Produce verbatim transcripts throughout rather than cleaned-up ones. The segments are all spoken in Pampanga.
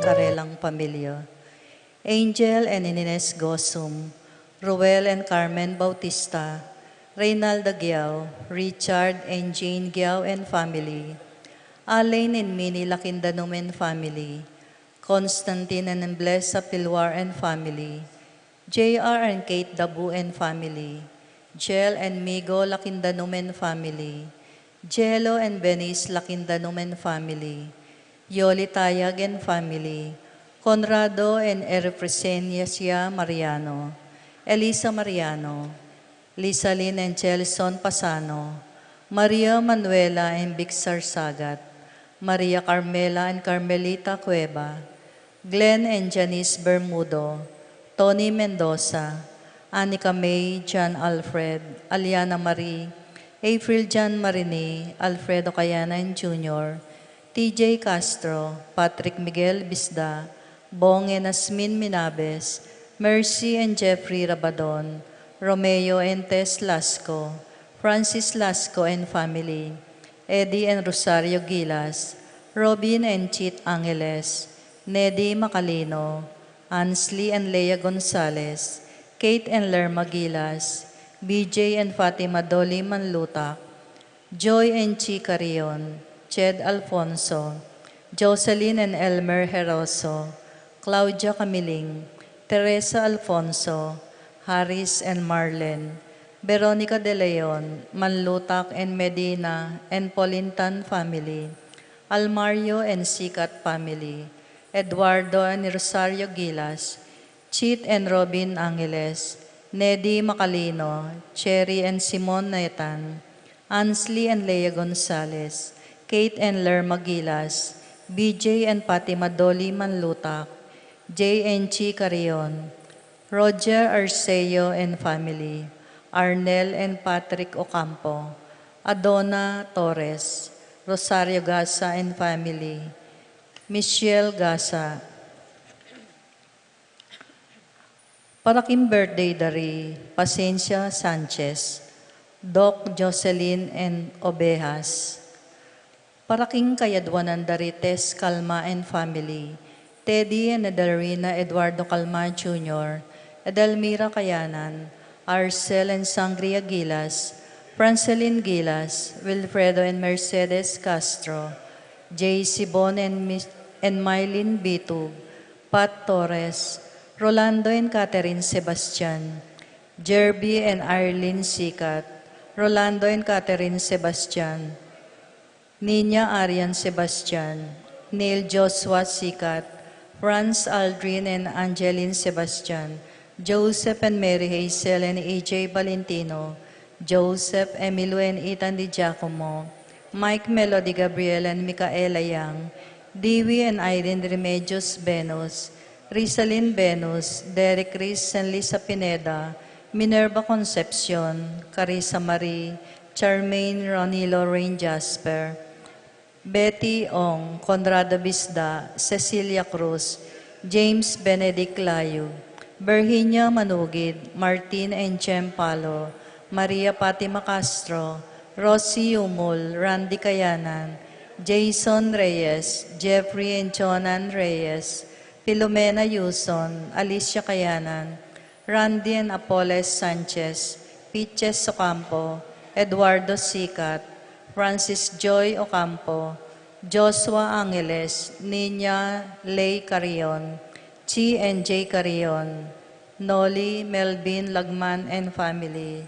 karelang pamilya. Angel and Ines Gosum, Ruel and Carmen Bautista, Reynalda Giao, Richard and Jane Giao and family, Alain and Minnie Lakindanum and family, Constantine and Blesa Pilwar and family, J R and Kate Dabu and family, Jel and Migo Lakindanum and family, Jelo and Venice Lakindanum and family, Yoli Tayag and family, Conrado and Erifresenia Mariano, Elisa Mariano, Lisalin and Chelson Pasano, Maria Manuela and Bixar Sagat, Maria Carmela and Carmelita Cueva, Glenn and Janice Bermudo, Tony Mendoza, Anika May, John Alfred, Aliana Marie, April John Marini, Alfredo Kayanan Junior, T J Castro, Patrick Miguel Bisda, Bong and Asmin Minabes, Mercy and Jeffrey Rabadon, Romeo and Tess Lasco, Francis Lasco and family, Eddie and Rosario Gilas, Robin and Chit Angeles, Nedy Macalino, Ansley and Lea Gonzalez, Kate and Lerma Gilas, B J and Fatima Dolly Manlutak, Joy and Chi Carrion, Ched Alfonso, Jocelyn and Elmer Heroso, Claudia Camiling, Teresa Alfonso, Harris and Marlen, Veronica De Leon, Manlutak and Medina and Polintan family, Almario and Sikat family, Eduardo and Rosario Gilas, Chit and Robin Angeles, Nedy Macalino, Cherry and Simon Netan, Ansley and Lea Gonzalez, Kate and Lerma Gilas, B J and Fatima Dolly Manlutak, J and Chi Carrion, Roger Arceo and family, Arnel and Patrick Ocampo, Adona Torres, Rosario Gasa and family, Michelle Gasa. Para king birthday da ri Pasencia Sanchez, Doc Jocelyn and Ovejas. Para king kayadwanan da ri Tess Calma and family, Teddy and Edelrina Eduardo Calma Junior, Edelmira Kayanan, Arcel and Sangria Gilas, Francelin Gilas, Wilfredo and Mercedes Castro, Jay Sibon and Mis-, and Mylene Bitug, Pat Torres, Rolando and Catherine Sebastian, Jerby and Arlene Sikat, Rolando and Catherine Sebastian, Nina Arian Sebastian, Neil Joshua Sikat, Franz Aldrin and Angeline Sebastian, Joseph and Mary Hazel and A J Valentino, Joseph, Emilio and Ethan Di Giacomo, Mike, Melody Gabriel and Micaela Yang, Dewey and Irene Remedios Venus, Rizalin Venus, Derek Chris and Lisa Pineda, Minerva Concepcion, Carissa Marie, Charmaine, Ronilo, Rain Jasper, Betty Ong, Conrado Bisda, Cecilia Cruz, James Benedict Layug, Virginia Manugid, Martin and Jem Palo, Maria Fatima Castro, Rosie Umul, Randy Kayanan, Jason Reyes, Jeffrey and Jonan Reyes, Filomena Yuson, Alicia Kayanan, Randy and Apoles Sanchez, Piches Ocampo, Eduardo Sikat, Francis Joy Ocampo, Joshua Angeles, Nina Lay Carrion, Chi and J Carrion, Noli, Melvin Lagman and family.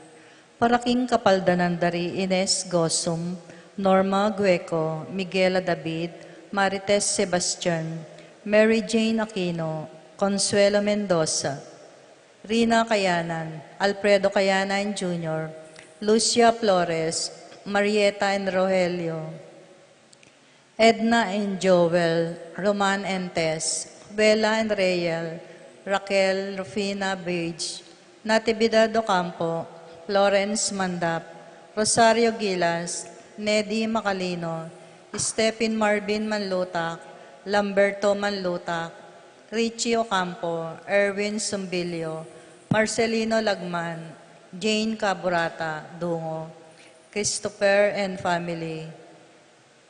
Para king kapaldanan da ri Ines Gosum, Norma Gueco, Miguela David, Marites Sebastian, Mary Jane Aquino, Consuelo Mendoza, Rina Kayanan, Alfredo Kayanan Junior, Lucia Flores, Marieta and Rogelio, Edna and Joel, Roman and Tess, Vela and Reyel, Raquel, Rufina Bridge, Natividad Ocampo, Florence Mandap, Rosario Gilas, Nedy Macalino, Stephen Marvin Manlutak, Lamberto Manlutak, Richie Ocampo, Erwin Sumbilio, Marcelino Lagman, Jane Caburata, Dungo, Christopher and family,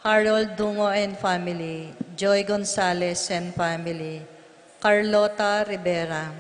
Harold Dungo and family, Joy Gonzalez and family, Carlota Rivera.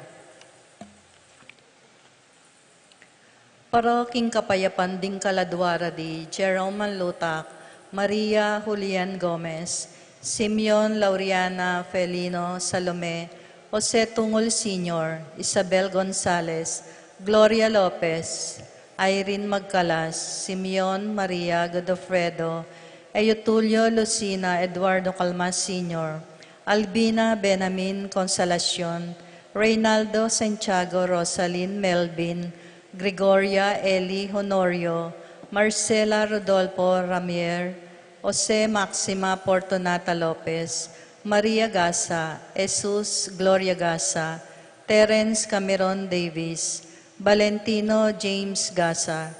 Para king kapayapan ding kaladua ra di Jerome Manlutak, Maria Julian Gomez, Simeon Lauriana Felino Salome, Jose Tungul Senior, Isabel Gonzalez, Gloria Lopez, Irene Magcalas, Simeon Maria Godofredo, Eutulio Lucina Eduardo Calma Senior, Albina Benamin Consolacion, Reynaldo Santiago Rosalyn Melvin, Gregoria Eli Honorio, Marcela Rodolfo Ramier, Jose Maxima Fortunata Lopez, Maria Gasa, Jesus Gloria Gasa, Terence Cameron Davis, Valentino James Gasa,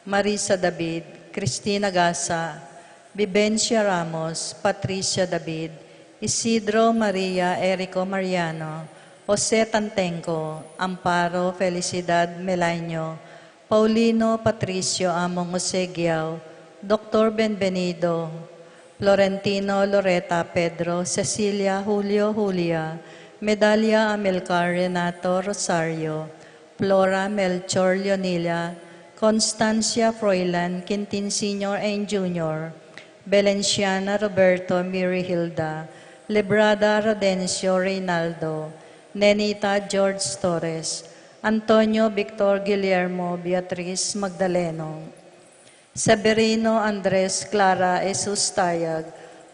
Marisa David, Cristina Gasa, Vivencia Ramos, Patricia David, Isidro Maria Erico Mariano, Jose Tantenco, Amparo Felicidad Melaño, Paulino Patricio Among Jose Guiao, Doctor Benvenido, Florentino Loreta Pedro, Cecilia Julio Julia, Medalia Amilcar Renato Rosario, Flora Melchor Leonila, Constancia Froilan Quintin Senior and Junior, Belenciana Roberto Mary Hilda, Lebrada Rodencio Reynaldo, Nenita George Torres, Antonio Victor Guillermo Beatriz Magdaleno, Severino Andres Clara Jesus Tayag,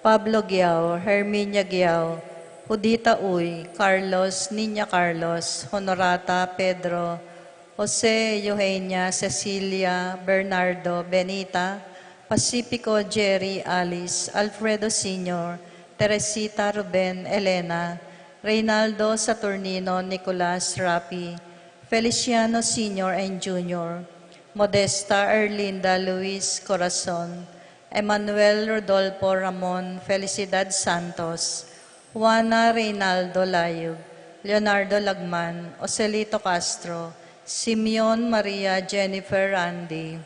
Pablo Guiao, Herminia Guiao, Judita Uy, Carlos, Niña Carlos, Honorata Pedro, Jose, Eugenia, Cecilia, Bernardo, Benita, Pacifico, Jerry, Alice, Alfredo Senior, Teresita, Ruben, Elena, Reynaldo, Saturnino, Nicolas, Rapi, Feliciano Senior and Junior, Modesta, Erlinda, Luis, Corazon, Emmanuel, Rodolfo, Ramon, Felicidad Santos, Juana, Reynaldo, Layug, Leonardo Lagman, Joselito Castro, Simeon, Maria, Jennifer, Randy,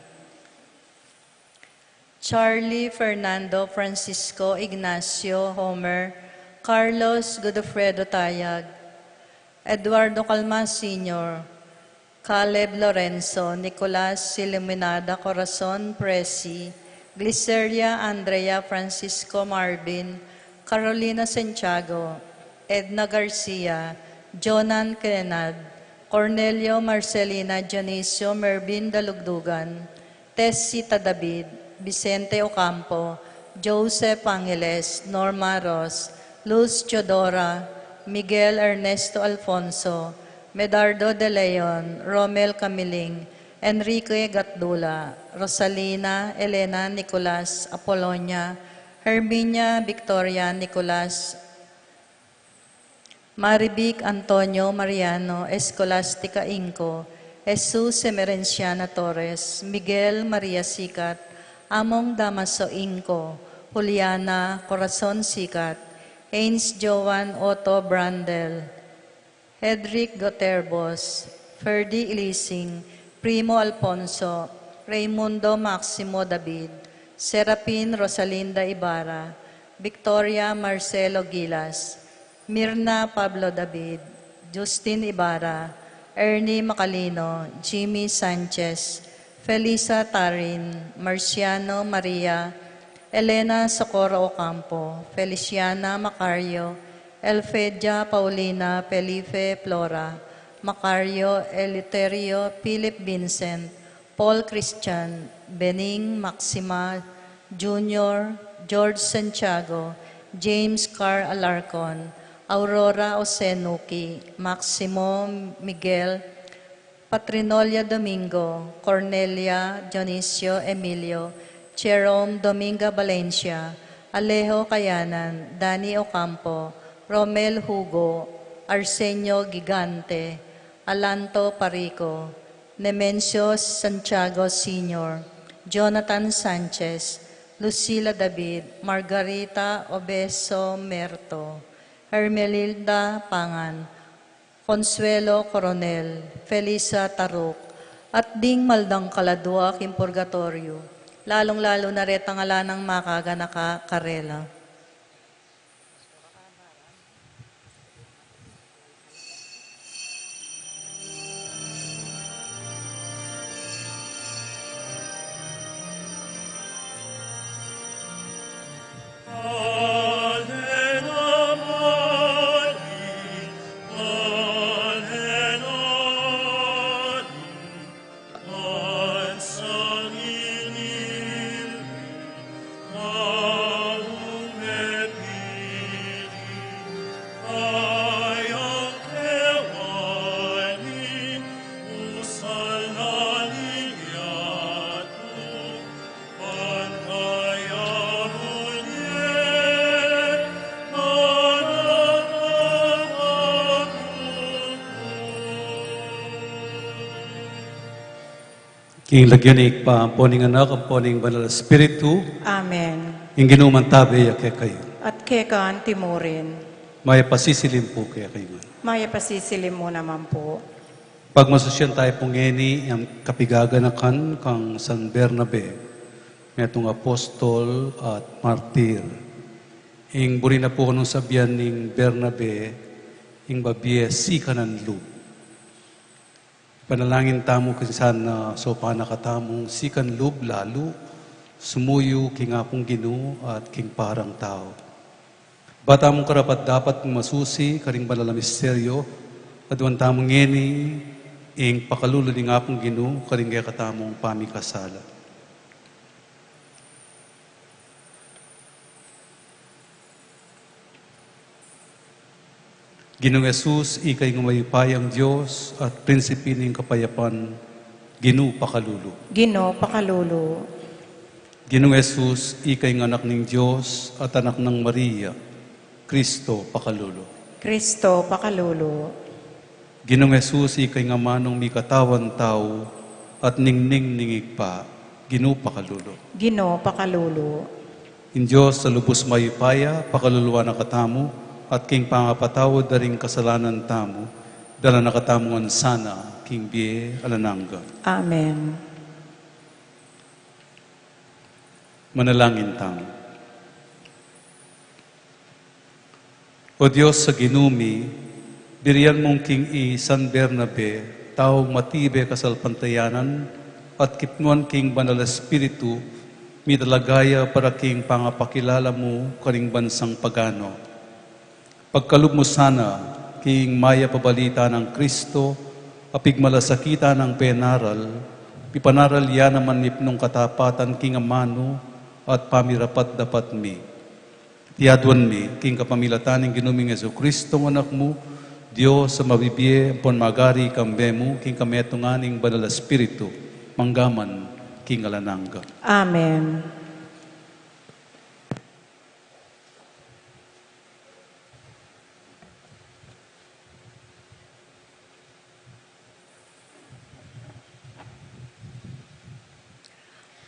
Charlie, Fernando, Francisco, Ignacio, Homer, Carlos, Godofredo Tayag, Eduardo Calma Senior, Caleb Lorenzo, Nicolas, Iluminada, Corazon, Presi, Gliceria, Andrea, Francisco, Marvin, Carolina Santiago, Edna Garcia, Jonan Kennard, Cornelio, Marcelina, Dionisio, Mervin Dalugdugan, Tessita David, Vicente Ocampo, Joseph Angeles, Norma Ros, Luz Teodora, Miguel Ernesto Alfonso, Medardo de Leon, Romel Camiling, Enrique Gatdula, Rosalina, Elena Nicolas, Apolonia, Herminia Victoria Nicolas, Marivic Antonio Mariano, Escolastica Inco, Jesus Emerenciana Torres, Miguel Maria Sicat, Among Damaso Inco, Juliana Corazon Sicat, Haynes Joan Otto Brandel, Hedrick Goterbos, Ferdy Ilising, Primo Alfonso, Raymundo Maximo David, Serapin Rosalinda Ibarra, Victoria Marcelo Gilas, Mirna Pablo David, Justin Ibarra, Ernie Macalino, Jimmy Sanchez, Felisa Tarin, Marciano Maria, Elena Socorro Ocampo, Feliciana Macario, Elfedia Paulina Felipe Flora, Macario Eleuterio Philip Vincent, Paul Christian, Bening Maxima Junior, George Santiago, James Carl Alarcon, Aurora Osenuki, Maximo Miguel, Patrinolia Domingo, Cornelia Dionisio Emilio, Jerome Dominga Valencia, Alejo Kayanan, Dani Ocampo, Romel Hugo, Arsenio Gigante, Alanto Parico, Nemencio Santiago Senior, Jonathan Sanchez, Lucila David, Margarita Obeso Merto, Hermelinda Pangan, Consuelo Coronel, Felisa Taruk, at ding maldang kaladua king purgatoryo, Lalung-lalu na retang ala nang makaganaka karela. King lagyu ning Ibpa, ampo ning Anak, ampo ning Banal a Espiritu. Amen. Ing Ginu mantabe ya kekayu. At keka antimurin. Mayap a sisilim pu kekayu ngan. Mayap a sisilim mu naman po. Pagmasusyan tayu pu ngeni ing kapigaganakan kang San Bernabe, metung apostol at martir. Ing buri na pu nung sabian ning Bernabe, ing babie sikan a lub. Panalangin tamu king sana saupan na katamung sikan lub lalu, sumuyu king Apung Ginu at king parang tau. Ba tamung karapat-dapat masusi karing banal a misteryo, aduan tamu ngeni ing pakalulu ning Apung Ginu karing kekatamung pamikasala. Ginung Jesus, ika ing mayupayang Dios at prinsipi ning kapayapan, Ginu pakalulu. Ginu pakalulu. Ginung Jesus, ika ing anak ning Dios at anak nang Maria, Kristo pakalulu. Kristo pakalulu. Ginung Jesus, ika ing amanung mikatawan tau at ningning ning Ibpa, Ginu pakalulu. Ginu pakalulu. Ing Dios a lubus mayupaya, pakaluluan na katamu, at king pangapatawad da ring kasalanan tamu, dala na katamu ngan sana king bie alang angga. Amen. Manalangin tamu. O Dios a Ginu mi, birian mung king i San Bernabe taung matibe kasalpantayanan at kipnuan king Banal a Espiritu, mitalaga ya para king pangapakilala mu karing bansang pagano. Pagkalub mu sana king mayap a balita nang Kristo a pigmalasakitan nang penaral, pipanaral ya naman mipnung katapatan king amanu at pamirapat-dapat mi. Iti aduan mi king kapamilatan ning Ginu ming Jesucristo, ing Anak mu, Dios a mabibie ampon magari kambe mu king kametungan ning Banal a Espiritu, mangga man king alang angga. Amen.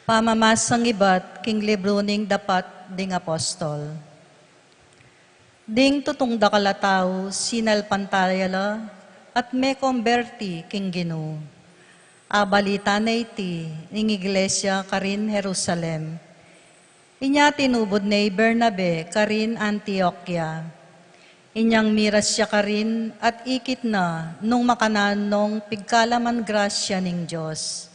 Pamamasang ibat king libru ning Dapat ding Apostol. Ding tutung dakal a tau sinalpantaya la at mekomberti king Ginu. Abalita ne iti ning iglesia karin Jerusalem. Inya tinubud ne i Bernabe karin Antioquia. Inyang miras ya karin at ikit na nung makananu nong pigkalaman grasya ning Dios.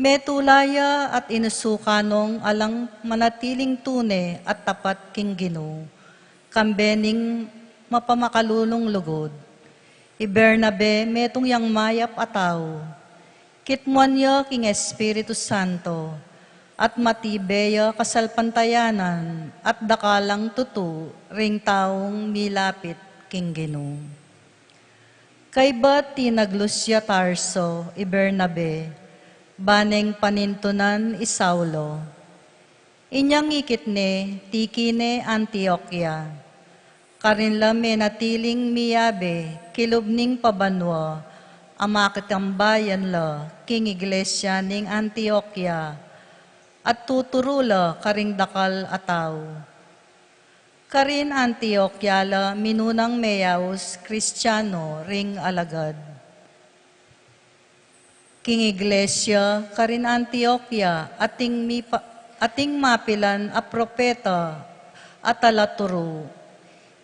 Metula ya at inusukan nong alang manatiling tune at tapat king Ginu, kambe ning mapamakalulung lugud. I Bernabe metung yang mayap a tau. Kitmuan ya king Espiritu Santo, at matibe ya kasalpantayanan at dakal lang tutu ring taung milapit king Ginu. Kaybat tinaglus ya Tarso i Bernabe, ba neng panintunan i Saulo. Inyang ikit ne, tiki ne Antioquia. Karin la menatiling miyabe kilub ning pabanua a makitambayan la king iglesia ning Antioquia, at tuturu la karing dakal a tau. Karin Antioquia la minunang meyaus Kristiano ring alagad. King iglesia karin Antioquia, ating mipa-, ating mapilan a propeta at talaturu.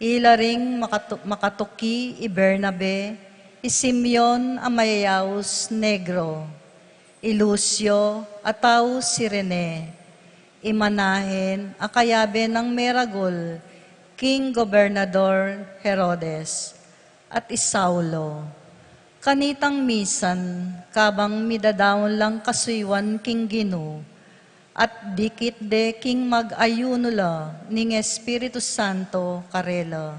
Ila ring makatu-, makatuki i Bernabe, i Simeon a mayayaus Negro, i Lucio a tau Cirene, i Manahen a kayabe nang meragul king Gobernador Herodes, at i Saulo. Kanitang misan, kabang midadaun lang kasuyuan king Ginu, at dikit de king mag-ayunu la ning Espiritu Santo karela.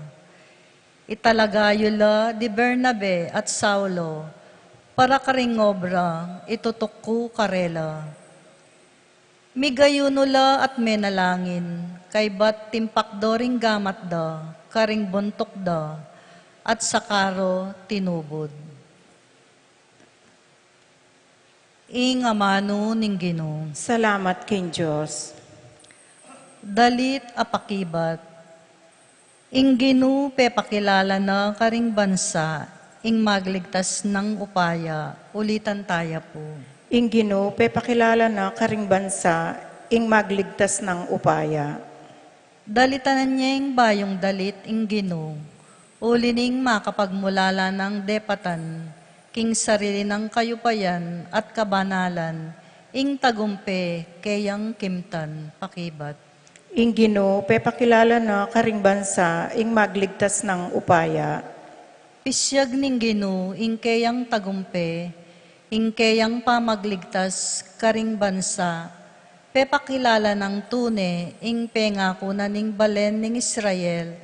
Italagayu la di Bernabe at Saulo para karing obrang itutuk ku karela. Migayunu la at menalangin, kaybat timpakdo ring gamat da karing buntuk da, at saka ro tinubud. Ing amanu ning Ginu. Salamat king Dios. Dalit a pakibat. Ing Ginu pepakilala na karing bansa ing magligtas nang upaya. Ulitan taya pu. Ing Ginu pepakilala na karing bansa ing magligtas nang upaya. Dalitan ne ing bayung dalit ing Ginu, uli ning makapagmulala nang depatan king sarili nang kayupayan at kabanalan ing tagumpe keyang kimtan. Pakibat. Ing Ginu pepakilala na karing bansa ing magligtas nang upaya. Pisyag ning Ginu ing keyang tagumpe, ing keyang pamagligtas karing bansa, pepakilala nang tune ing pengaku na ning balen ning Israel,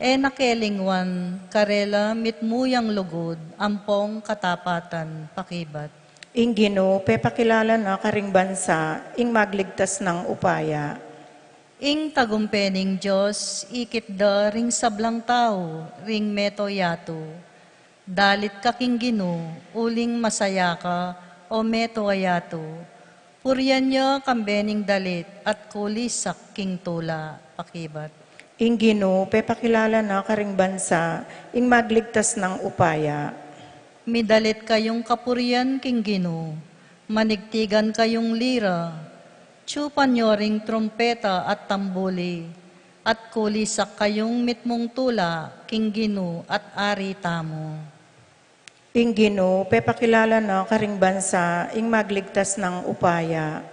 e na kelingwan karela mitmu yang lugud ampong katapatan. Pakibat. Ing Ginu pepakilala na karing bansa ing magligtas nang upaya. Ing tagumpe ning Dios ikit da ring sablang tau, ring meto yatu. Dalit ka king Ginu, uling masaya ka, o meto a yatu. Purian ya kambe ning dalit at kulisak king tula. Pakibat. Ing Ginu pepakilala na karing bansa ing magligtas nang upaya. Midalit kayung kapurian king Ginu, manigtigan kayung lira, tsupan yo ring trumpeta at tambuli, at kulisak kayung mitmung tula king Ginu at Ari tamu. Ing Ginu pepakilala na karing bansa ing magligtas nang upaya.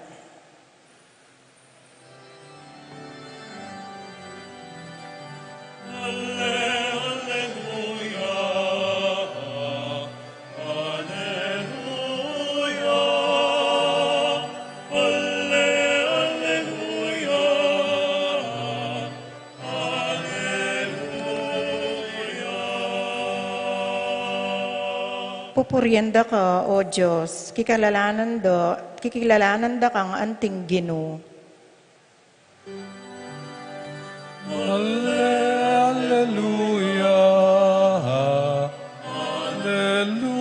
Pupurian da ka, O Dios, kikilalanan da, kikilalanan da kang anting Ginu. Alle-, alleluia, alleluia,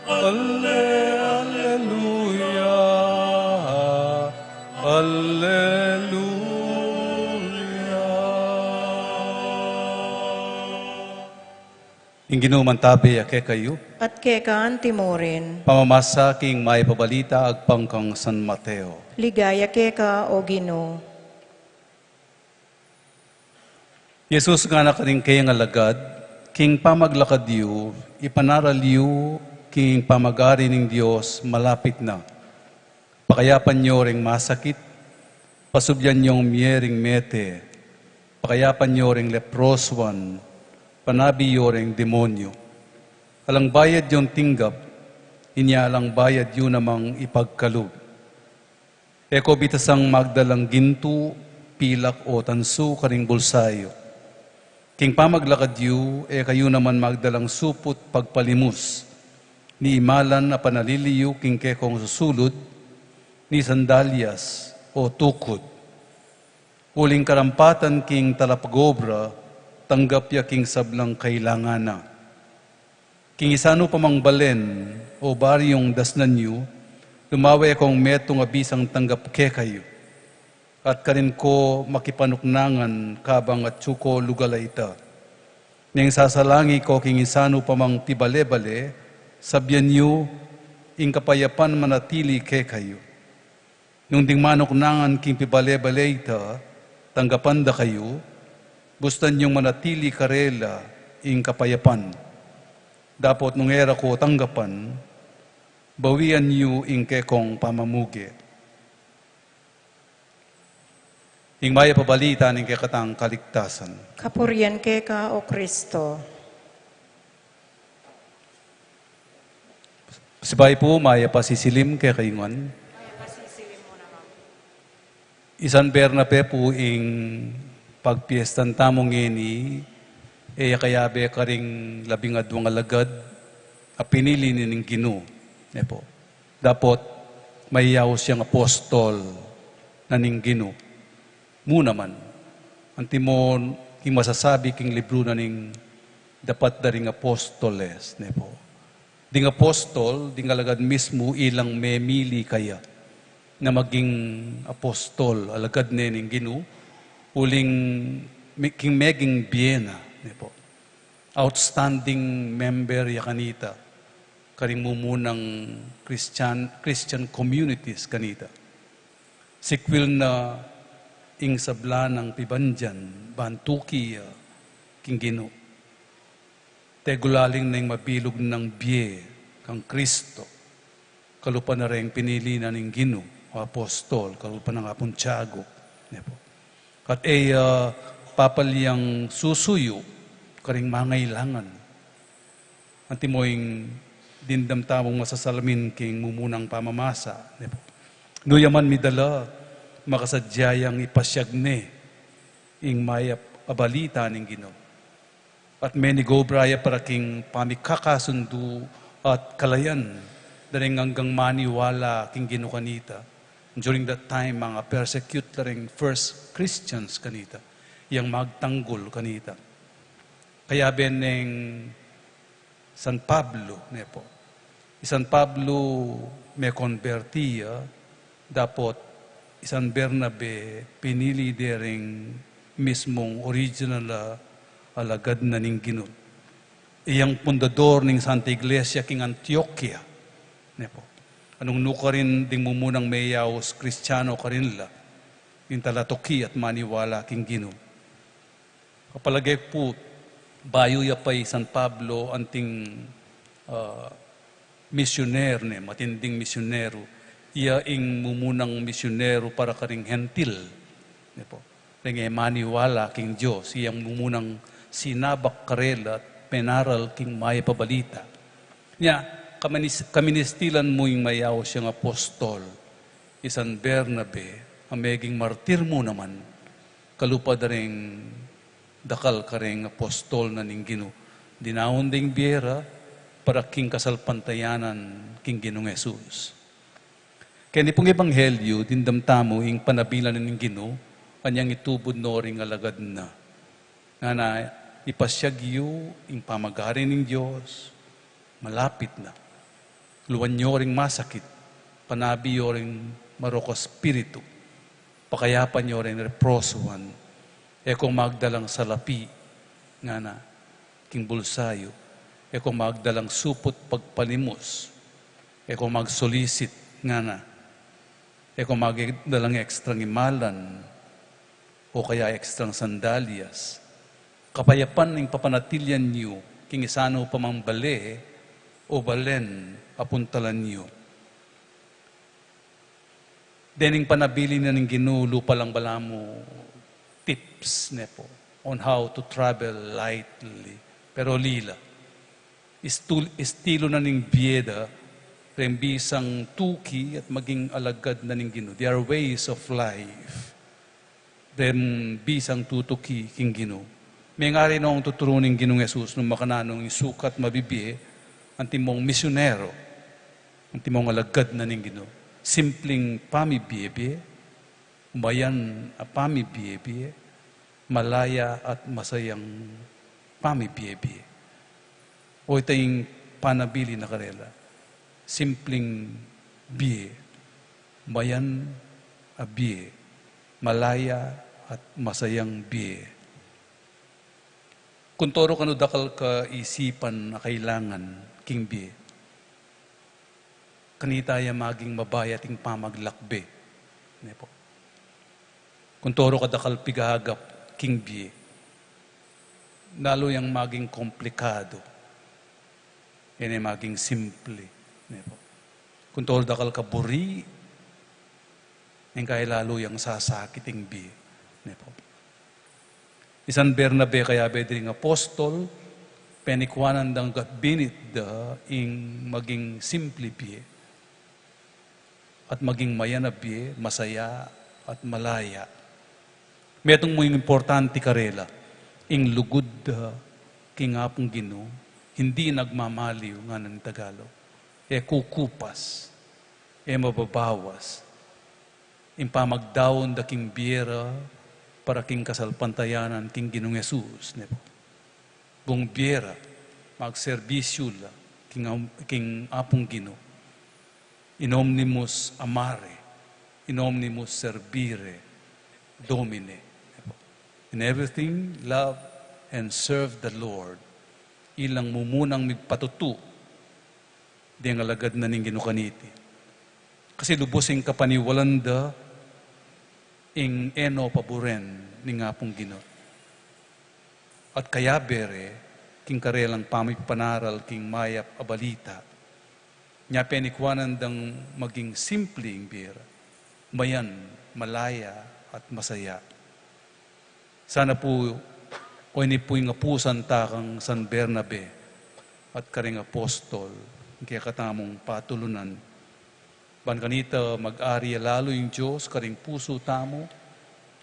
alle-, alleluia, alleluia. Ing Ginu mantabe ya kekayu. At keka antimurin. Pamamasa king Mayap a Balita agpang kang San Mateo. Ligaya keka, O Ginu. Jesus ngana karing kayang alagad, king pamaglakad yu, ipanaral yu, king pamag-ari ning Dios malapit na. Pakayapan yo ring masakit, pasubyan yong mie ring mete, pakayapan yo ring leprosuan, panabi yo ring demonyu. Alang bayad yung tinggap, inya alang bayad yu namang ipagkalub. E ko bitasang magdalang gintu, pilak o tansu karing bulsayu. King pamaglakad yu, e kayu naman magdalang suput pagpalimus, ni imalan a panalili yu king kekong susulud, ni sandalyas o tukud. Uling karampatan king talapag-obra, tanggap ya king sablang kailangan na. King isanu pa mang balen o baryung dasnan yu, lumawe kong metung a bisang tanggap kekayu. At karin ko makipanuknangan kabang atyu ko lugal a ita. Neng sasalangi ko king isanu pa mang pibale-bale, Sabian yu, ing kapayapan manatili kekayu. Nung ding manuknangan king pibale-bale ita, tanggapan da kayu, bustan yung manatili karela ing kapayapan. Dapot nung e ra ko tanggapan, bawian yu ing kekong pamamuge. Ing mayap a balita ning kekatang kaligtasan. Kapurian keka, O Kristo. Sibayu pu, mayap a sisilim kekayu ngan. Mayap a sisilim mu naman. San Bernabe pu ing pagpiestan tamu ngeni, e ya kayabe karing labing adwang alagad a pinili na ning Ginu, ne pu. Dapot mayayaus yang apostol na ning Ginu. Mu naman, antimo king masasabi king libru na ning Dapat da ring Apostoles, ne pu. Ding apostol, ding alagad mismu, ilang memili kaya na maging apostol, alagad ne ning Ginu, uling me-, king meging bie na, ne pu. Outstanding member ya kanita karing mumunang Christian, Christian communities kanita. Sikwil na ing sabla nang pibandian ban tuki ya king Ginu. Tegulaling na ing mabilug nang bie kang Kristo, kalupa na reng pinili na ning Ginu a apostol, kalupa nang apung tiagup, ne pu. At e ya papalyang susuyu karing mangailangan. Antimo ing dimdam tamung masasalamin king mumunang pamamasa, ne pu. Nu ya man midala, makasadya yang ipasiag ne ing mayap a balita ning Ginu. At menigobra ya para king pamikakasundu at kalayan da ring anggang maniwala king Ginu kanita. During that time, manga persecute da ring first Christians kanita, yang magtanggul kanita. Kayabe neng San Pablo, ne pu. I San Pablo mekonberti ya, dapot i San Bernabe pinili de ring mismung original a alagad na ning Ginu. Iyang pundador ning Santa Iglesia king Antioquia, ne pu. Anung nu karin ding mumunang meyaus Kristiano karin la, ing talatuki at maniwala king Ginu. Kapalage ku pu, bayu ya pa i San Pablo anting, ah, misyonero ne, matinding misyonero. Iya ing mumunang misyonero para karing Hentil, ne pu. Ring e maniwala king Dios, iyang mumunang sinabak karela at penaral king mayap a balita. Nya, kaminis-, kaministilan mu ing mayaus yang apostol, i San Bernabe, a meging martir mu naman, kalupa da ring dakal karing apostol na ning Ginu. Dinaun ding bie ra para king kasalpantayanan king Ginung Jesus. Keni pung ebanghelyu, dimdam tamu ing panabilan ning Ginu, anyang itubud no ring alagad na. Ngana, ipasiag yu ing pamagari ning Dios, malapit na. Luan yo ring masakit, panabi yo ring marok a spiritu, pakayapan yo ring leprosuan, e ko magdalang salapi, ngana, king bulsayu, e ko magdalang suput pagpalimus, e ko magsolicit, ngana, e ko magdalang ekstrang imalan, o kaya ekstrang sandalyas. Kapayapan ing papanatilian yu king isanu pa mang bale o balen a puntalan yu. Dening panabilin na ning Ginu, lupa lang balamu tips, ne pu, on how to travel lightly. Pero lila, istul-, istilu na ning bie da, reng bisang tuki at maging alagad na ning Ginu. Their ways of life. Reng bisang tutuki king Ginu. Mengari nong tuturu ning Ginung Jesus nung makananu ing sukat mabibie, antimong misyonero, antimong alagad na ning Ginu. Simpling pamibie-bie, mayan a pamibie-bie, malaya at masayang pamibie-bie. O ita ing panabilin na karela, simpling bie, mayan a bie, malaya at masayang bie. Kuntoro kanu dakal kaisipan a kailangan king bie. Kanita ya maging mabayat ing pamaglakbe. Ne po? Kung toro kadakal pigagap king bie, lalu yang maging komplikado. Yan ay maging simple. Ne po? Kung toro dakal kaburi, yan kaya lalu yang sasakit ing bie. Ne po? I San Bernabe kayabe ding apostol, penikuanan dang gatbinit da ing maging simple bie at maging mayan a bie, masaya at malaya. Metung mu ing importante karela, ing lugud da king Apung Ginu, hindi nagmamaliw, ngana ning Tagalog. E kukupas, e mababawas ing pamagdaun da king bie ra para king kasalpantayanan king Ginung Jesus, ne po? Bung bie ra, magserbisyu la king, king Apung Ginu. In omnibus amare, in omnibus servire, Domine. In everything, love and serve the Lord. Ilang mumunang migpatutu ding alagad na ning Ginu kaniti. Kasi lubus ing kapaniwalan da ing e no paburen ning Apung Ginu. At kayabe re, king karelang pamipanaral king mayap a balita, nya penikuanan dang maging simple ing bie ra, mayan, malaya, at masaya. Sana pu, o ini pu ing apusan ta kang San Bernabe at karing apostol, ing kekatamung patulunan. Ban kanita mag-ari ya lalu ing Dios karing pusu tamu,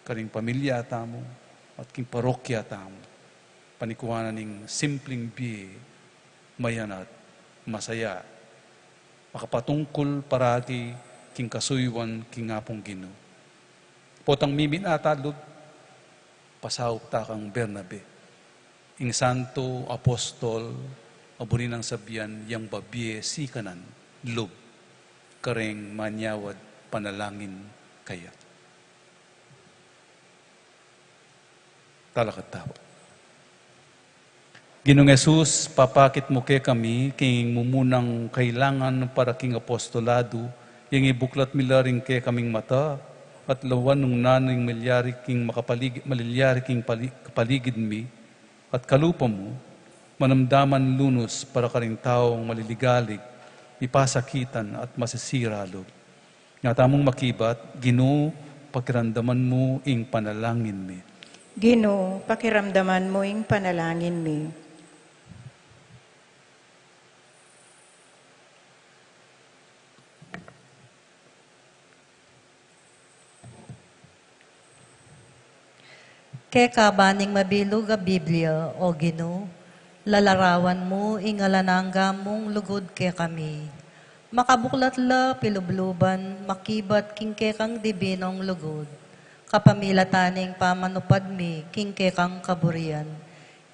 karing pamilya tamu, at king parokya tamu. Panikuanan ning simpleng bie, mayan at masaya. Makapatungkul parati king kasuyuan king Apung Ginu. Potang miminat a lub, pasaup ta kang Bernabe, ing santo apostol a buri nang sabian yang babie sikanan, lub, kareng manyawad panalangin kaya. Talakad tamu. Ginung Jesus, papakit mu kekami king mumunang kailangan para king apostolado, yang ibuklat mi la ring kekaming mata, at lawan nung nanu ing milyari king makapalig-, malilyari king pali-, kapaligid mi, at kalupa mu, manamdaman lunus para karing taung maliligalig, mipasakitan at masisira lub. Nya tamung makibat, Ginu, pakiramdaman mu ing panalangin mi. Ginu, pakiramdaman mu ing panalangin mi. Keka ban ing mabilug a Biblia, o Ginu, lalarawan mu ing alang angga mung lugud kekami. Makabuklat la pilubluban makibat king kekang dibinung lugud, kapamilatan ning pamanupad mi king kekang kaburian.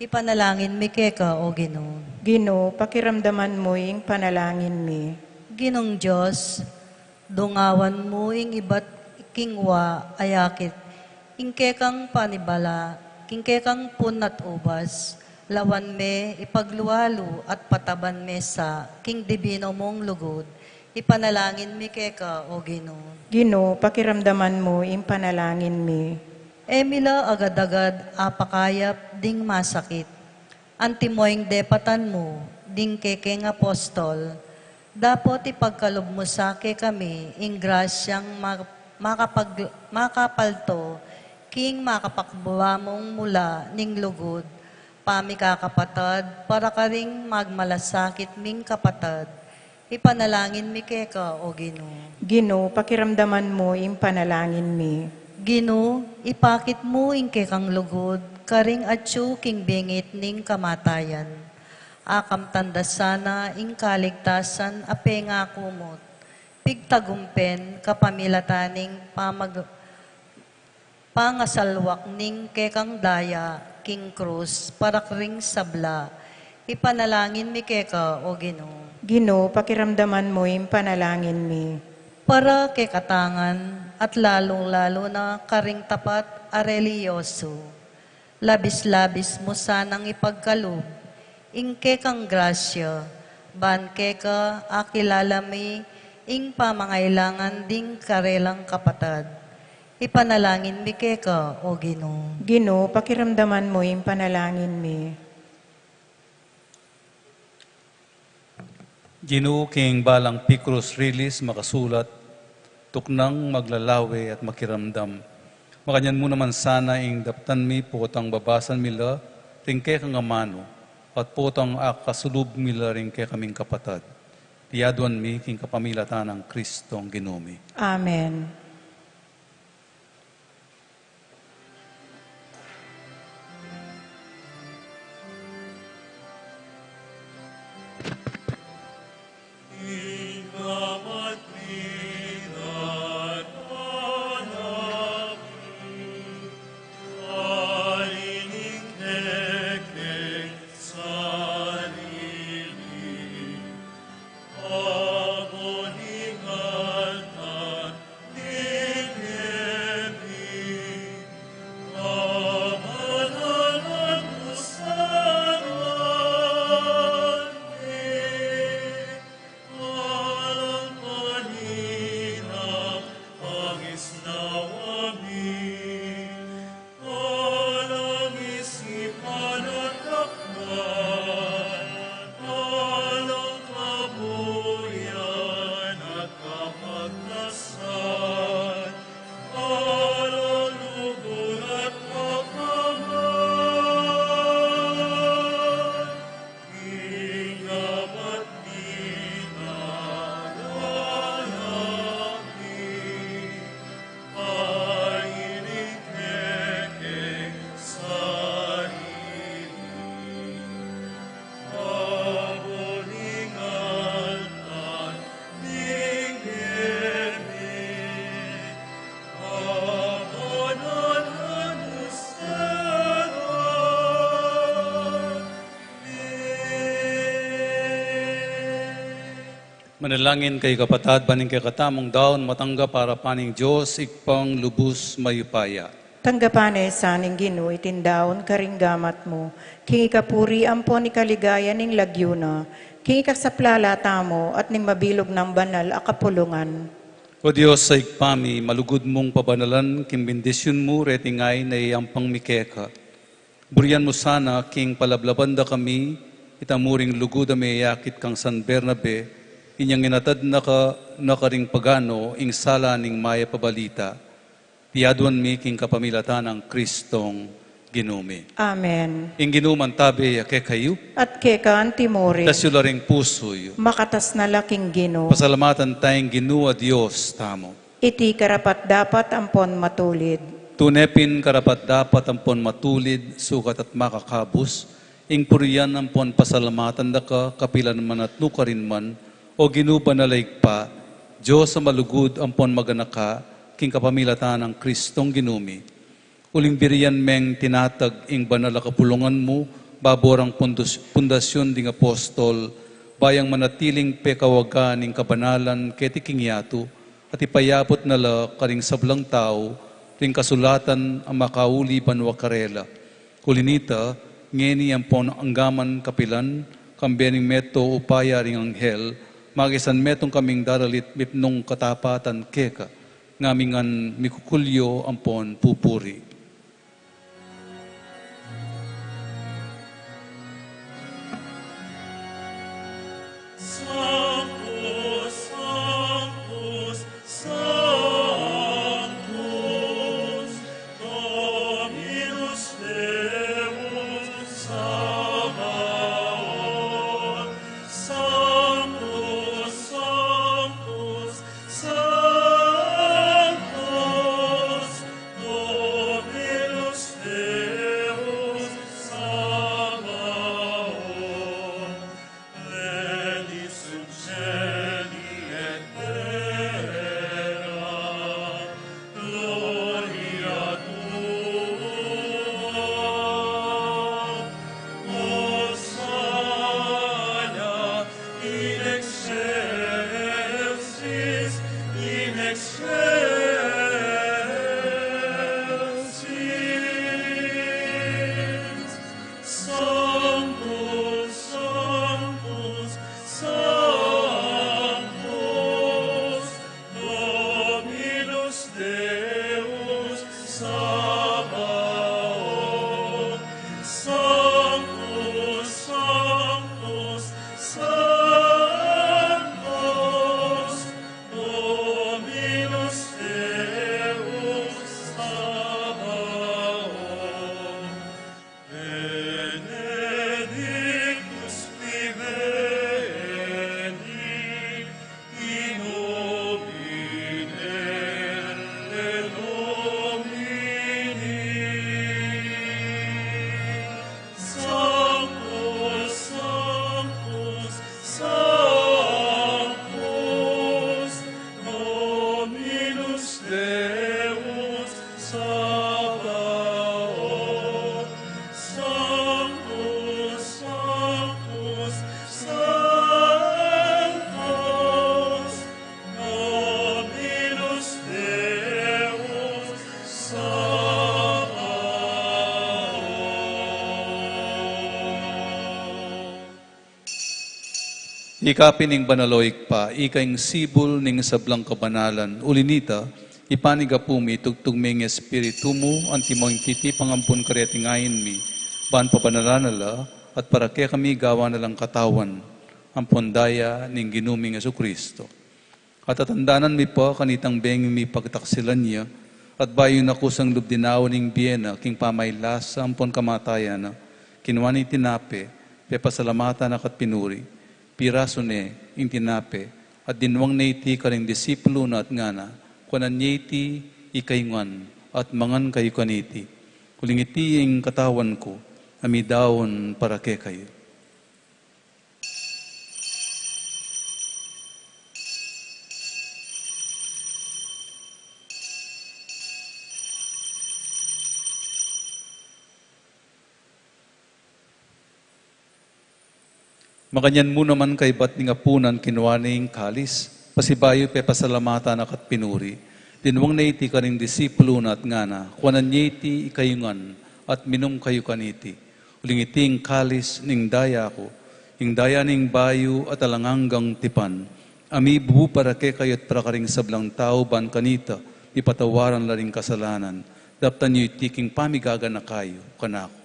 Ipanalangin mi keka, o Ginu. Ginu, pakiramdaman mu ing panalangin mi. Ginung Dios, dungawan mu ing ibat king wa a yakit, ing kekang panibala, king kekang pun at ubas, lawan me ipaglualu at pataban me sa king dibinu mung lugud. Ipanalangin mi keka, o Ginu. Ginu, pakiramdaman mu ing panalangin mi. E mi la agad-agad apakayap ding masakit. Antimo ing depatan mu ding kekeng apostol, dapot ipagkalub mu sa kekami ing grasyang ma-, makapag-, makapalto king makapakbaba mung mula ning lugud, pamikakapatad para karing magmalasakit ming kapatad. Ipanalangin mi keka, o Ginu. Ginu, pakiramdaman mu ing panalangin mi. Ginu, ipakit mu ing kekang lugud karing atyu king bingit ning kamatayan. Akamtan da sana ing kaligtasan a pengaku mu't pigtagumpen kapamilatan ning pamag-, pangasalwak ning kekang daya king krus para karing sabla. Ipanalangin mi keka, o Ginu. Ginu, pakiramdaman mu ing panalangin mi. Para kekatang ngan at lalung-lalu na karing tapat a relihiyosu, labis-labis mu sanang ipagkalub ing kekang grasya, ban keka akilala mi Ing pamangailangan ding karelang kapatad. Ipanalangin mi keka, O Ginu. Ginu, pakiramdaman mu ing panalangin mi. Ginu, king balang pikrus rilis makasulat, tuknang maglalawe at makiramdam. Makanyan mu naman sana ing daptan mi potang babasan mi la ring kekang amanu, at potang akasulub mi la ring kekaming kapatad. Iti aduan mi king kapamilatan nang Kristong Ginu mi. Amen. Manalangin kayu, kapatad, ban ing kekatamung daun matanggap arapan ning Dios Ibpang lubus mayupaya. Tanggapan na sa ning Ginu iting daun karing gamat mu, king ikapuri ampon ikaligaya ning lagyu na, king ikasaplala tamu at ning mabilug nang banal a kapulungan. O Dios a Ibpa mi, malugud mung pabanalan king bendisyun mu reting ain a iyampang mi keka. Burian mu sana king palablaban da kami itang muring lugud a meyakit kang San Bernabe, inyang inatad na ka, na karing pagano ing sala ning mayap a balita. Iti aduan mi king kapamilatan nang Kristong Ginu mi. Amen. Ing Ginu mantabe ya kekayu. At keka antimurin. Itas yu la ring pusu yu. Makatas na la king Ginu. Pasalamatan taya ing Ginu a Dios tamu. Iti karapat-dapat ampon matulid. Tune pin karapat-dapat ampon matulid, sukat at makakabus, ing purian ampon pasalamatan da ka kapilan man at nukarin man, O Ginu banal a Ibpa, Dios a malugud ampon maganaka, king kapamilatan nang Kristong Ginu mi. Uling burian meng tinatag ing banal a kapulungan mu, babo rang pundus-, pundasyun ding apostol, ba yang manatiling pekawagan ning kabanalan keti king yatu, at ipayabut na la karing sablang tau ring kasulatan a makauli banua karela. Uli nita, ngeni ampon anggaman kapilan, kambe ning meto upaya ring anghel, makisan metung kaming daralit mipnung katapatan keka, ngamingan mikukulyo ampon pupuri. Ika pin ing banal, o Ibpa, ika ing sibul ning sablang kabanalan. Uli na nita, ipanyawad mu mi, itugtug me ing Espiritu mu, antimo ing titipang ampon kareting ain mi, ban pabanalan na la, at para kekami gawan na lang katawan ampon daya ning Ginu ming Jesucristo. At tatandanan mi pa kanitang bengi mipagtaksilan ya, at bayu na kusang lub dinaun ing bie na king pamaylasa ampon kamatayan na, kinua ne ing tinape, pepasalamatan na ka't pinuri, pirasu ne ing tinape, at dinwang ne iti karing disipulu na at ngana, kuanan ye iti ikayu ngan, at mangan kayu kaniti. Uling iti ing katawan ku, a midaun para kekayu. Makanyan mu naman kaybat ning apunan, kinua ne ing kalis, pasibayu pepasalamatan na ka't pinuri, dinwang ne iti karing disipulu na at ngana, kuanan ye iti ikayu ngan, at minum kayu kaniti. Uling iti ing kalis ning daya ku, ing daya ning bayu at alang anggang tipan, a mibubu para kekayu at para karing sablang tau ban kanita mipatawaran la ring kasalanan. Daptan yu iti king pamigaganaka yu kanaku.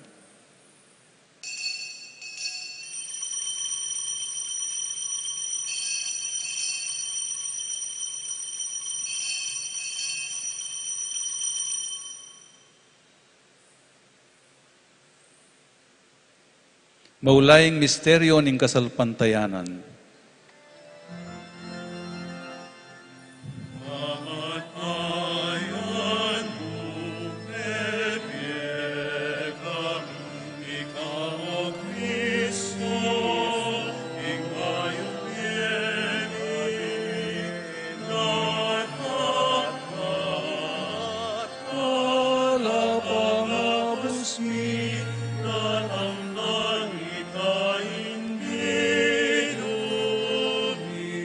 Maulaing misteryo ning kasalpantayanan. Ala pangabus mi, datang langit a ing Ginu mi.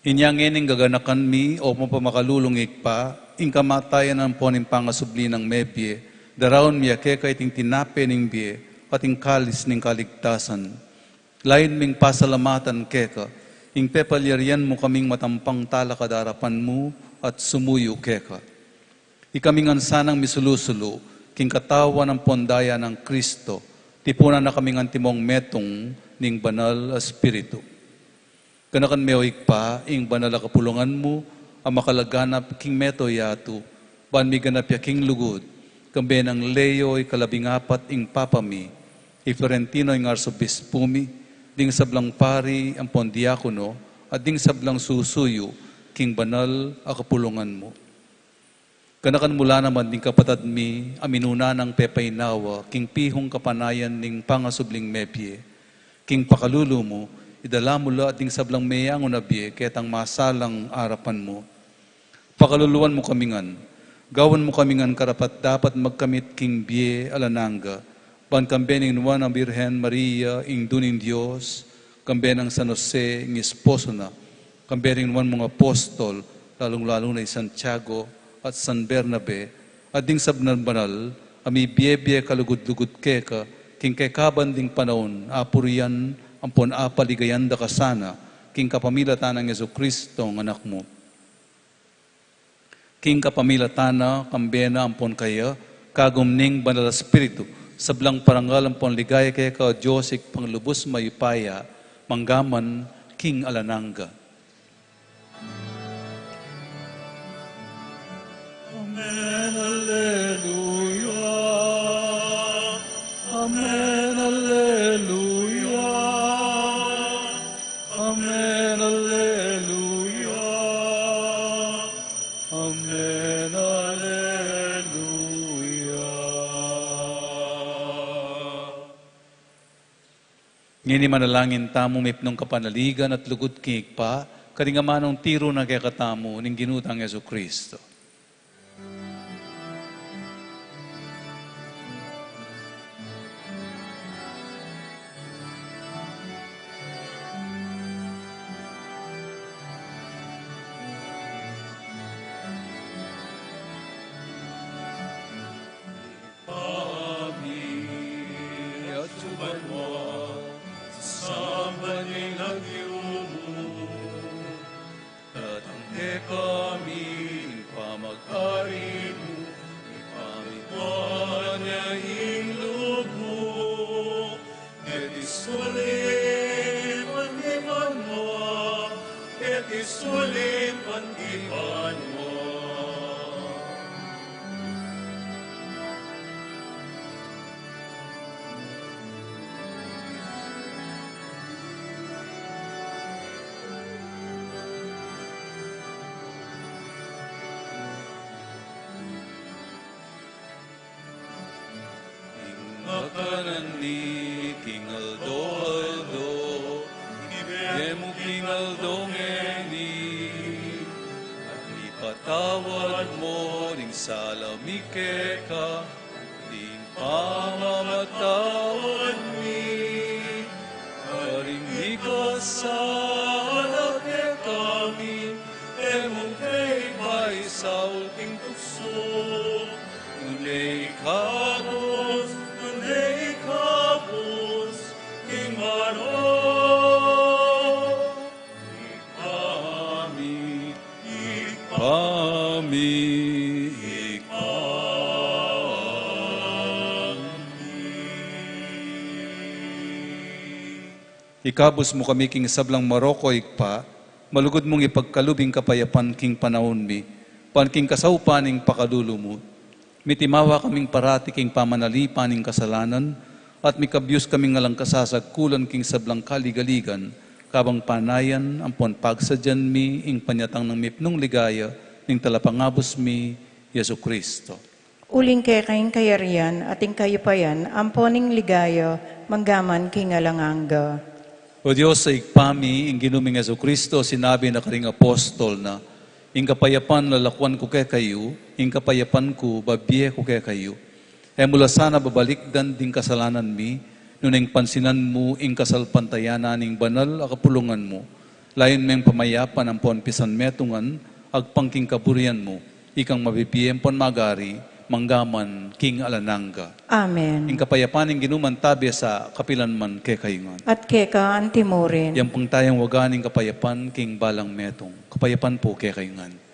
Inya ngeni ing gaganakan mi, o mapamakalulung Ibpa, ing kamatayan ampon ing pangasubli nang mebie, daraun mi ya keka iting tinape ning bie, at ing kalis ning kaligtasan. Lain ming pasalamatan keka, ing pepalyarian mu kaming matampang talakad king arapan mu at sumuyu keka. Ikami ngan sanang misulu-sulu king katawan ampon daya nang Kristo, tipunan na kaming antimong metung ning Banal a Espiritu. Ganakan me, o Ibpa, ing banal a kapulungan mu a makalaganap king mabilug a yatu, ban miganap ya king lugud, kambe nang Leo ikalabing apat ing Papa mi, i Florentino ing Arsobispu mi, ding sablang pari ampon diakono, at ding sablang susuyu king banal a kapulungan mu. Ganakan mu la naman ding kapatad mi a minuna nang pepainawa king pihung kapanayan ning pangasubling mebie. King pakalulu mu, idala mu la ding sablang meangu na bie ketang masalang arapan mu. Pakaluluan mu kami ngan, gawan mu kami ngan karapat-dapat magkamit king bie alang angga, ban kambe ning Nuan a Birhen Maria, Indu ning Dios, kambe nang San Jose, ing esposo na, kambe ring nuan mung apostol, lalung-lalu na i Santiago at San Bernabe, at ding sablang banal a mibie-bie kalugud-lugud keka, king kekaban ding panaun, apurian ampon apaligayan da ka sana, king kapamilatan nang Jesucristo, ing Anak mu. King kapamilatan na, kambe na ampon kaya, kagum ning Banal a Espiritu, sablang parangal ampon ligaya keka, Dios Ibpang lubus mayupaya, mangga man king alang angga. Amen, alleluia. Amen, alleluia. Amen, alleluia. Amen, alleluia. Ngeni manalangin tamu mipnung kapanaligan at lugud king Ibpa, karing amanung tiru na kekatamu ning Ginu tang Jesucristo. Kami, at suban mo king aldo-aldo, ibie mu king aldo ngeni, at ipatawad mu ring sala mi keka, ing pamamatawad mi karing mikasala kekami, e mu ke paisaul king tuksu, nune ikabus, nune ikabus king marok. Ikami, ikami, ikami. Ikabus mu kami king sablang marok, O Ibpa, malugud mung ipagkalub ing kapayapan king panaun mi, ban king kasaupan ning pakalulu mu, mitimawa kaming parati king pamanalipan ning kasalanan, at mikabyus kaming alang kasasagkulan king sablang kaligaligan, kabang panayan ampon pagsadyan mi ing panyatang nang mipnung ligaya ning Talapangabus mi, Jesucristo. Uling keka ing kayarian at ing kayupayan ampon ing ligaya, mangga man king alang angga. O Dios a Ibpa mi, ing Ginu ming Jesucristo sinabi na karing apostol na, "Ing kapayapan lalakuan ku kekayu, ing kapayapan ku babie ku kekayu." E mu la sana babalikdan ding kasalanan mi, nune ing pansinan mu ing kasalpantayanan ning banal a kapulungan mu. Layun meng pamayapan ampon pisanmetungan, agpang king kaburian mu, ikang mabibie ampon magari, mangga man king alang angga. Amen. Ing kapayapan ning Ginu mantabe sa kapilan man kekayu ngan. At keka antimurin. Yang pung tayang wagan ing kapayapan king balang metung. Kapayapan pu kekayu ngan.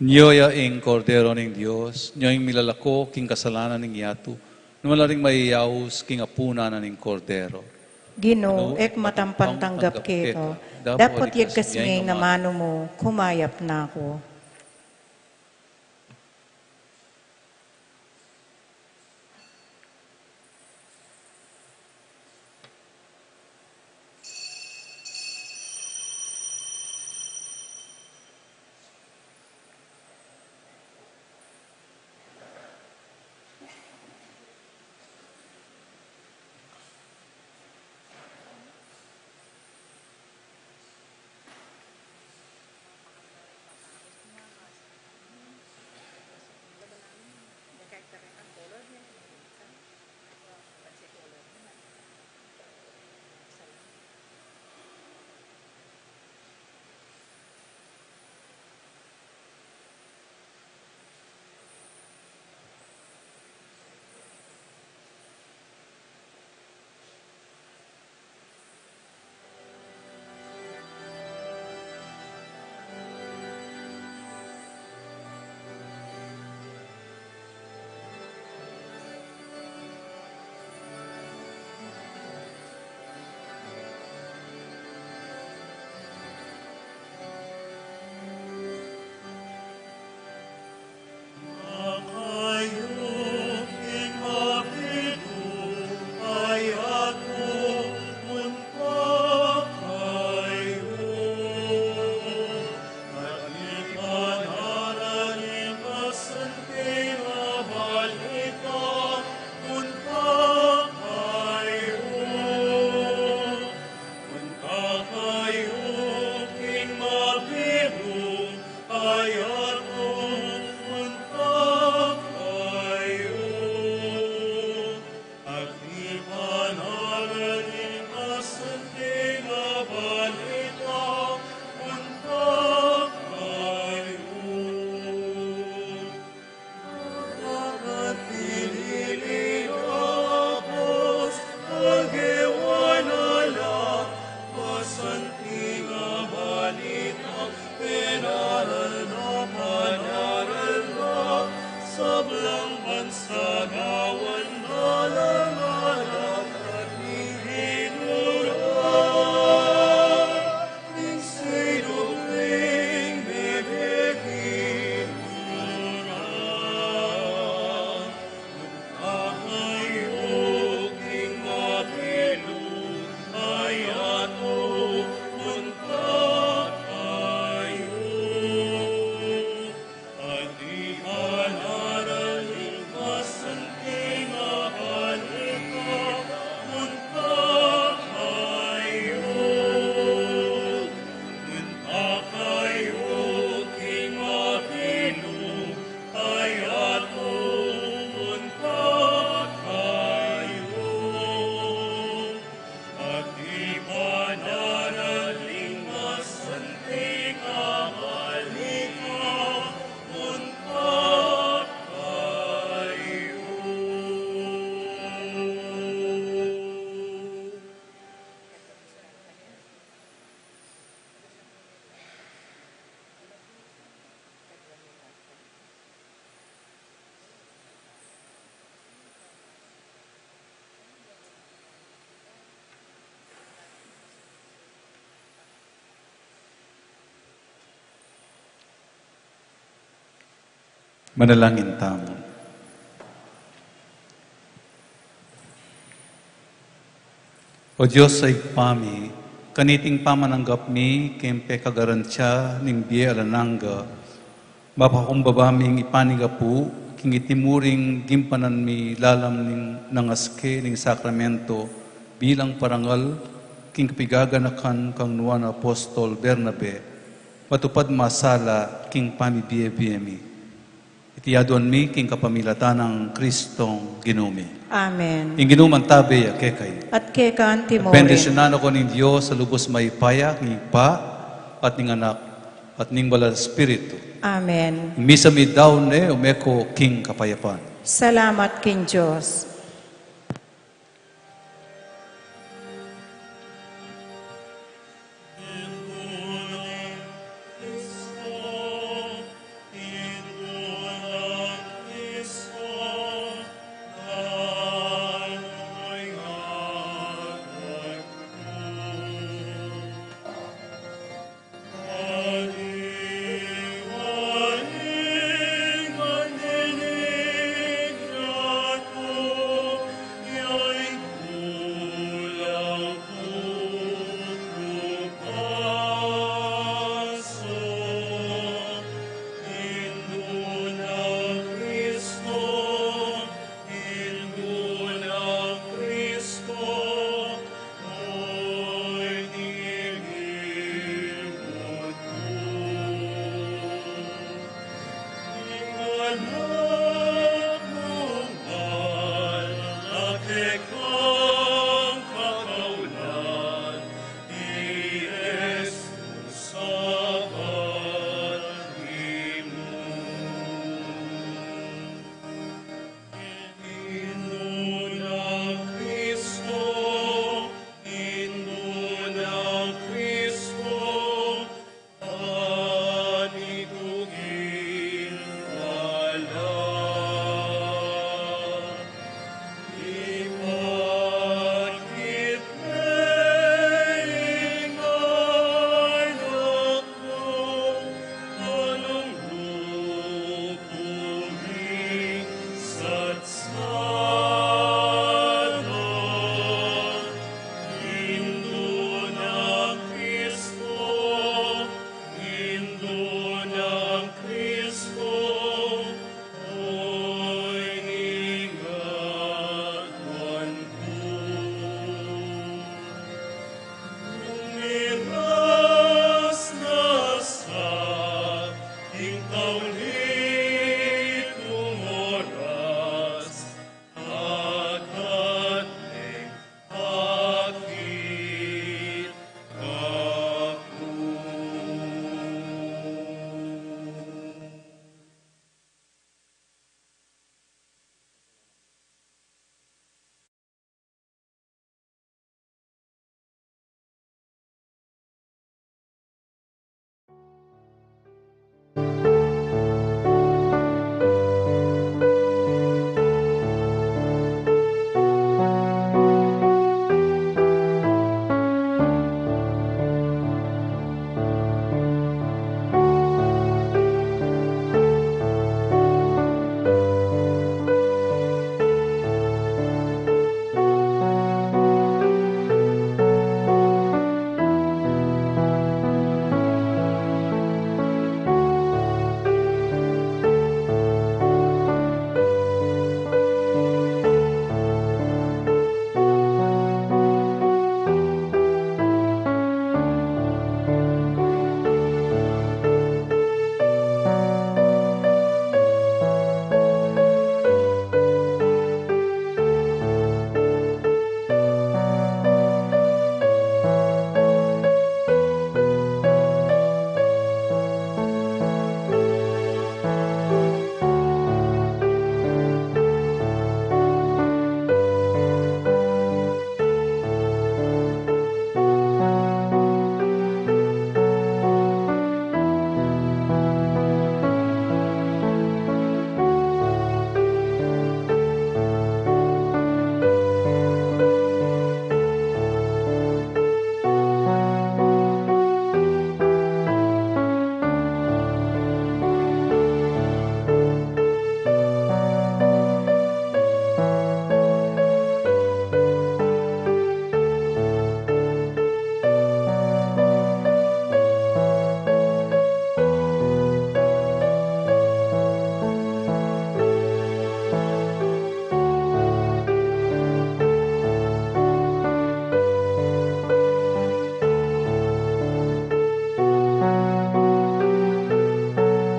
Nyo ya ing Kordero ning Dios, nyo ing milalako king kasalanan ning yatu, nung ala ring mayayaus king apunan na ning Kordero. Ginu, e ku matampang tanggap keka, dapot yagkas me ing amanu mu, kumayap na ku. Manalangin tamu. O Dios a Ibpa mi, kaniting pamananggap mi king pekagarantia ning bie alang angga, mapakumbaba ming ipanyawad pu king iti murin gimpanan mi lalam ning nangaske ning sakramento bilang parangal king kapigaganakan kang Nuan a Apostol Bernabe, matupad masala king pamibie-bie mi. Iti aduan mi king kapamilatan nang Kristong Ginu mi. Amen. Ing Ginu mantabe ya kekayu. At keka anti mu rin. Bendisyunan na kayu ning Dios a lubus mayupaya, ing Ibpa, at ning Anak, at ning Banal a Espiritu. Amen. Ing misa mi daun ne, ume ko king kapayapan. Salamat king Dios.